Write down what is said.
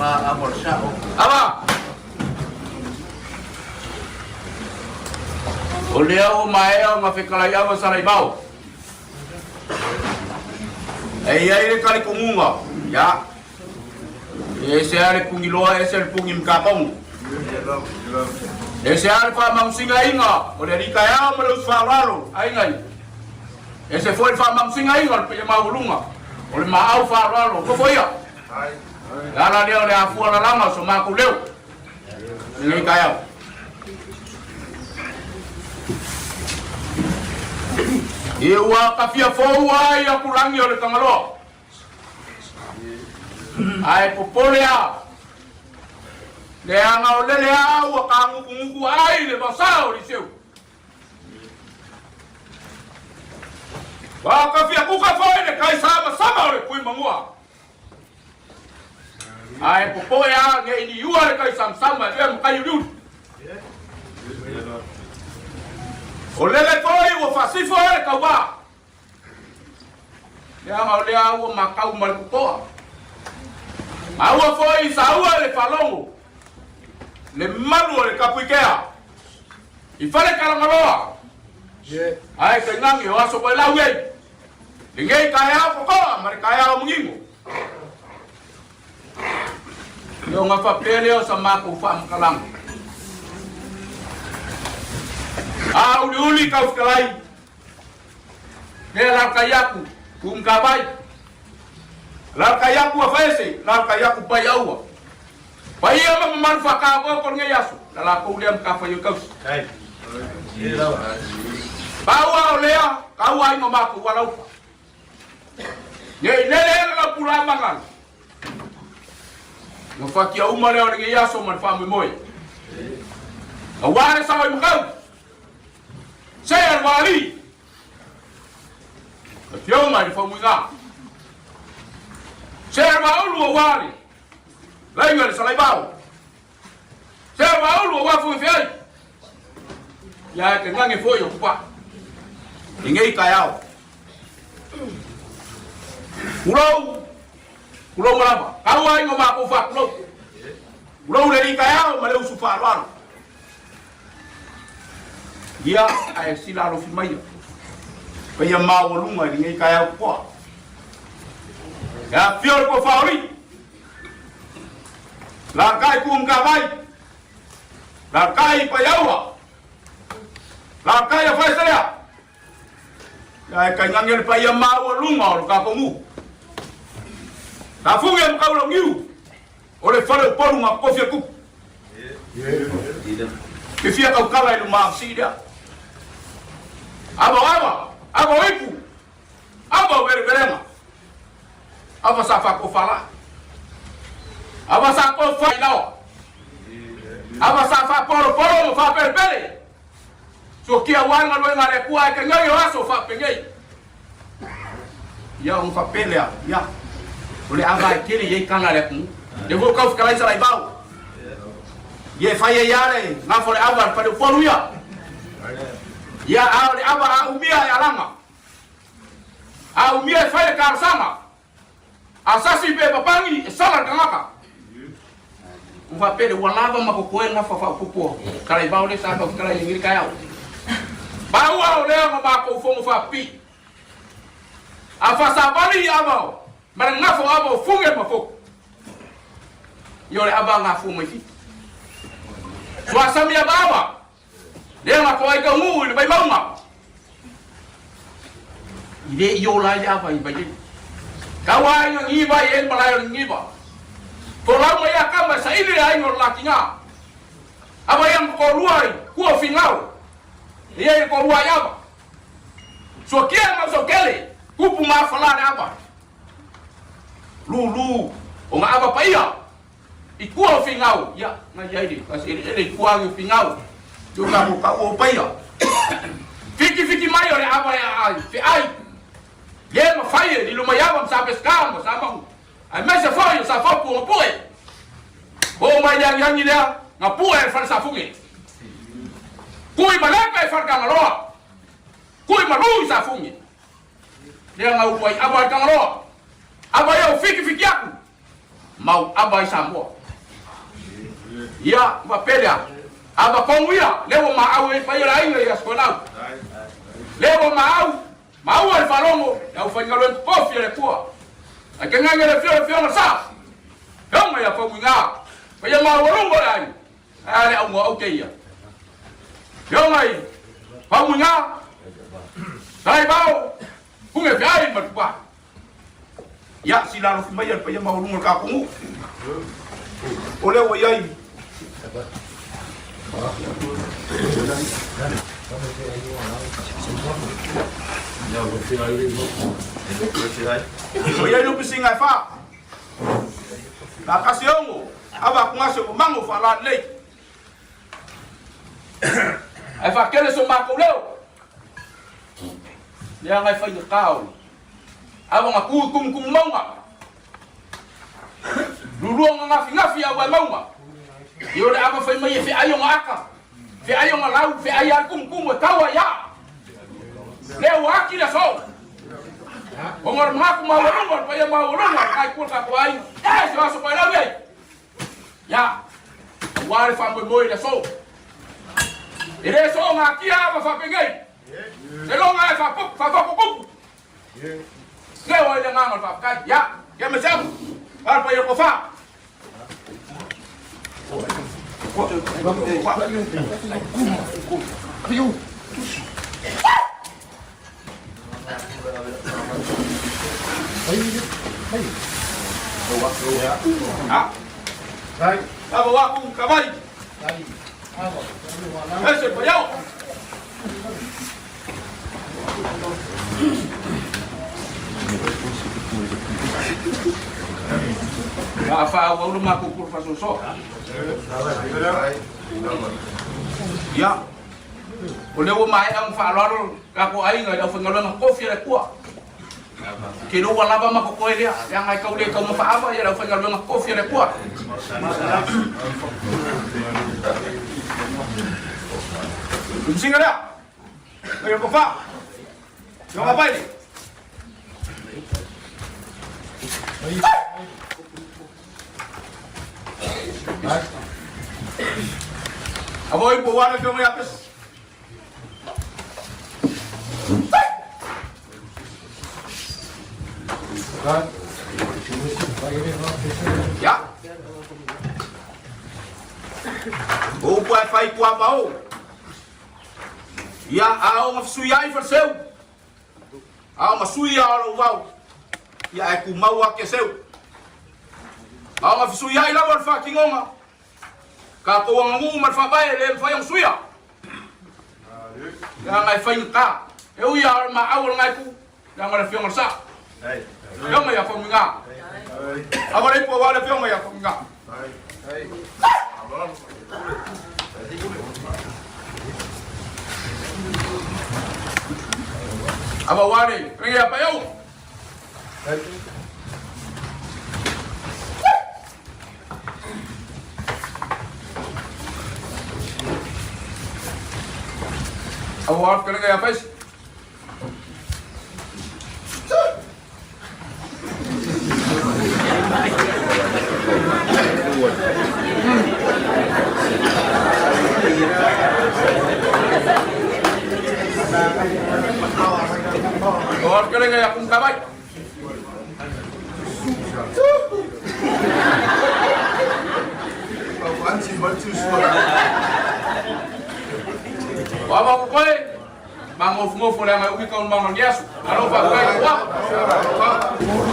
Ava! O lea ua maea ona fetalai ava Salaivao. E i ai le talitonuga, ia, e ese lava le puniloa ese le puni matakogo. Ese lava le faamagosigaina o le alii taeao ma le usu faaaloalo, aiga ia. Ese foi le faamagosigaina o le paia maualuga o le maau faaaloalo nofoia. Le ala lea o le afua lalaga o so matou leo i lenei taeao. I ua tafia fou ai atulagi o le Tagaloa, ae popole a, leaga o lele a ua tagutugutu ai le vasa o Liseu. Ua tafia kuka foi le kai samasama o le Tuimanua. Ae popoe a ne i liua le kai samasama e ma kai uliuli. O lele foi ua faasifo ai le tauva. Leaga o lea ua matau ma le totoa. Maua foi i saua le faalogo le malu o le Tapuikea i fale Kalangaloa. Ae tainane o aso koelau ei. Lenei taeao kokoa ma le taeao manino. Ia ona faapea lea o sa matou faamatalaga. A uliuli tau fetalai, lea lalatai atu Tuumutavai, lalatai atu Afaese, lalatai atu Paiaua. Paia ma mamalu faataotaoto o lenei aso, na latou lea matafaioi tausi. Pau a o lea, tau ai ma matou alaupa. Nei lele ele lau pula mangalu. Na fatia uma lea o lenei aso ma le faamoemoe. Aua le sao i makau. Se al wali. Afioga i le Faumuiga. Se al waulu o wali. Lainga le Salaivao. Se al waulu o wafu e feai. Ia e te ngange foi o kupa. I ngei taeao. Kulou, kulou malama. Kau ai ngo makou fa kulou. Kulou le li taeao ma le usu faaaloalo. Ia, ae sila alofi maia. Paia maualuga i lenei taeao totoa. E afifio le tofa o alii. Lalakai ku Mkavai. Lalakai Paiaua. Lalakai Afaeselea. Ia e kaingange le paia maualuga o lo tatou nuu. Tafuge ma Kaulaniu o le fale o Upolu ma Kofia Tupu. Ke fia tautala i le magasii lea. Ava o ava, ava o ipu, ava o velevelega, ava sa faatofalaa, ava sa tofa i laoa, ava sa faapolopolo ma faapelepele. Suakia aua le galuega a le Atua ae tainai o aso faapenei. Ia ona faapea lea, ia, o le ava e tele i ai tala a le atunuu. Lea foi ua tau fetalai Salaivao. Ia e fai ai lava le gafa o le ava i le faleupolu ia. Ia, a o le ava a umia e alaga. A umia e fai le talosaga. A sasi pe papangi e sala le tagata. Ua faapea lea, ua lava ma kokoe gafa faaopoopo Salaivao lea sa tau fetalai i lenei taeao. Pau a o lea ma matou fono faapipii. A faasavali ava o ma le gafa o ava o fuge ma fotu. Ia o le ava a gafua mai Fiti. Suasami ava ava, lea na toa ai taunuu i le vaimauga. I le i ola ai le ava i Vailele. Kau aiga Ngiva i ai le malae o le Ngiva. Folau mai a kama e saili le aiga o le Lakiga. Ava ia ma toalua i kua o Fingao. E iai le toalua i ava. Suakia e Mausaukele, tupu ma afala le ava. Lulu o nga ava paia i tua o Fingao. Ia, na iai le kasi eleele i tua agi o Fingao. I o tatou taua o paia. Fiki fiki mai o le ava e aai, feai. Le mafai e lilo mai ava ma sa Pesika ma sa Mahu. Aemaise foi o sa Fopu o Ngapue. Oo mai le agiagi lea, Ngapue e le fale Safuge. Kui ma lepe e fale Tagaloa. Kui ma lu i Safuge. Lea na ulu ai ava i Tagaloa. Ava ia o fiki fiki aku. mau ava ai Samoa. Ia, faapea lea, ava kogu ia, lea ua maau ai paia o le aiga i Aso Toelau. Lea ua maau, maua i le faalogo, le aufaigaluega totofi a le Atua. Ae tainane le afio o le Afioga Sa, Afioga ia Faumuina, paia maualuga o le aiga, ae a le auga o aute ia. Afioga i Faumuina, Salaibao, Pune feai ma le Tupai. Ia, sila alofi mai le paia maualuga o le tatou nuu. O lea ua i ai. Ua i ai lupisiga e fa. Na kasi ongo, ava kungase o mango fa la lei. Ae faakele so matou leo. Leaga e faigata o ava na tu i tumutumu mauga. Lulua ona gafigafi a uae mauga. I o le ava fai mai e feai ona aka, feai ona lau, feai a le tumutumu e tau ai aa. Lea ua ati le aso. Ona o le manatu maualuga, o le paia maualuga, o le taitua le tatou aiga. E se aso koelau ei. Ia, aua le faamoemoe i le aso. E le soona atia ava faapenei. Se loga e faapapupupu. Leo ai le agaga o le faafetai. Ia, ia me se amu. A le paia o tofa. Ia. O lea ua maea ona faaaloalo le tatou aiga i le aufaigaluega tofi a le Atua. Ou te iloa ua lava ma totoe lea, leaga e tau le taumafa ava le aufaigaluega tofi a le Atua. Tumusina lea, mai le tofa, Ioga Vaile. Avoai po ua le afioga ia Pesi. Ia. O upu ae fai tua pa o. Ia, a o ngafisui ai faleseu. A o masui a o lou vao. Ia ae tumau a ke seu. A o ngafisui ai lava le faatinoga. Tatou aganuu ma le faavae e le mafai ona suia. Leaga e faigata. E ui lava o le maau o le gaepu, leaga o le Afioga i le Sao. Afioga ia Faumuina. Ava le ipu aua le Afioga ia Faumuina. Ava aua le Rege ia Paiau. Ava aua le Rege ia Paisi. Ava aua le Rege ia Kumukavai. Ua ava ko koe, ma ngofungofo leaga e umi tau mana o le aso. Malo faafetai. Ua.